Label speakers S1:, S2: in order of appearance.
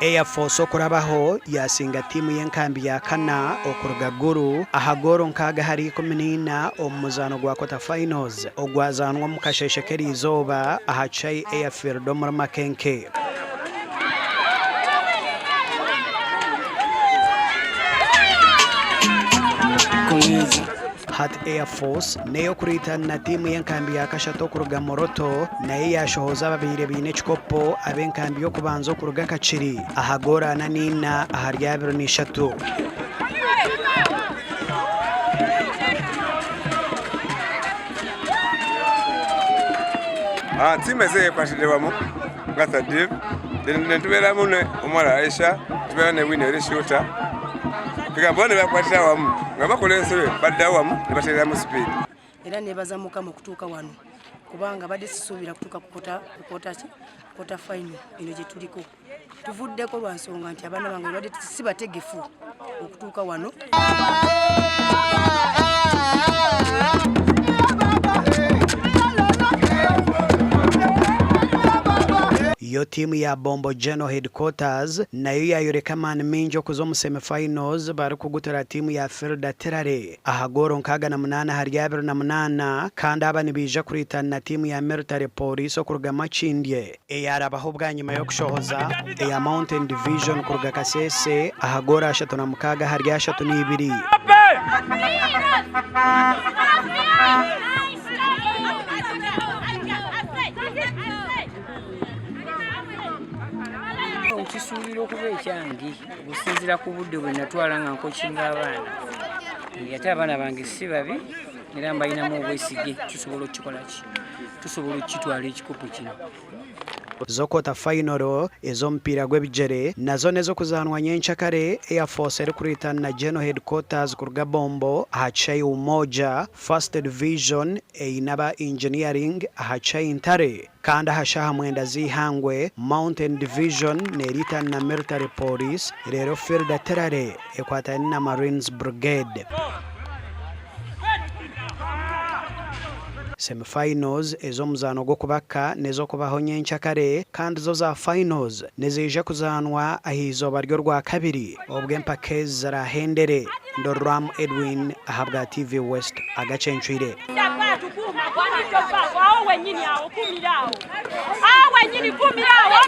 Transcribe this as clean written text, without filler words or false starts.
S1: Air Force okurabaho yaasinga tiimu y'enkambi ya kana okuruga Gulu aha goolo 6 ahari 14 omu muzaano gwa quarter finals ogwazaanwa omu kasheeshe k'eriizooba aha Chai Airfield omuri Makenke. Hati Air Force n'ey'okuriitana na tiimu y'enkambi ya kashatu okuruga Moroto nayo yaashohoza ababaire baine ekikopo ab'enkambi y'okubanza okuruga Kakiri aha goolo 44 ahari 23.
S2: Tiimu eze ekwatire wamu nga third div then netubeeramu ne omuwala Aisha, tubeera ne Winnie eri shooter, kugamba boona nibakwatira wamu nga bakola ensobi baddawo wamu nibateeramu speed.
S3: Era nebaza Mukama okutuuka wano kubanga badde sisuubira kutuuka ku ki quarter final eno gye tuliko. Tuvuddeko lwa nsonga nti abaana bange badde si bategefu okutuuka wano.
S1: Yo tiimu ya Bombo General Headquarters nayo yayoreka amaani mingi okuza omu semifinals barikugutura tiimu ya Field Artillery aha goolo 68 ahari 28 kandi aba nibaija kuriitana na tiimu ya Military Police okuruga Makindye eyarabaho bwanyima y'okushohoza eya Mountain Division kuruga Kasese aha goolo 36 ahari 32.
S4: Nkisuubira okuba ekyange okusinziira ku budde bwe natwala nga nkokinga abaana, ate abaana bange si babi era mbalinamu obwesige tusobola okukikola ki tusobola okukitwala ekikopo kino.
S1: Zo quarter final ez'omupiira gw'ebigyere nazo n'ez'okuzaanwa nyenkyakare, Air Force erikuriitana na General Headquarters kuruga Bombo aha Chai Umoja, First Division eine aba Engineering aha Chai Ntare kandi aha shaaha 9 z'eihangwe Mountain Division neriitana na Military Police reero Field Artillery ekwatane na Marines Brigade. Semifinals ez'omuzaano gw'okubaka n'ez'okubaho nyenkyakare kandi zo za finals niziija kuzaanwa aha izooba ry'orwakabiri obwo empaka ezi zirahendere. Ndorwamu Edwin ahabwa TV West agacencwire.
S5: Awo wenyini kumira awo, awo wenyini kumira awo.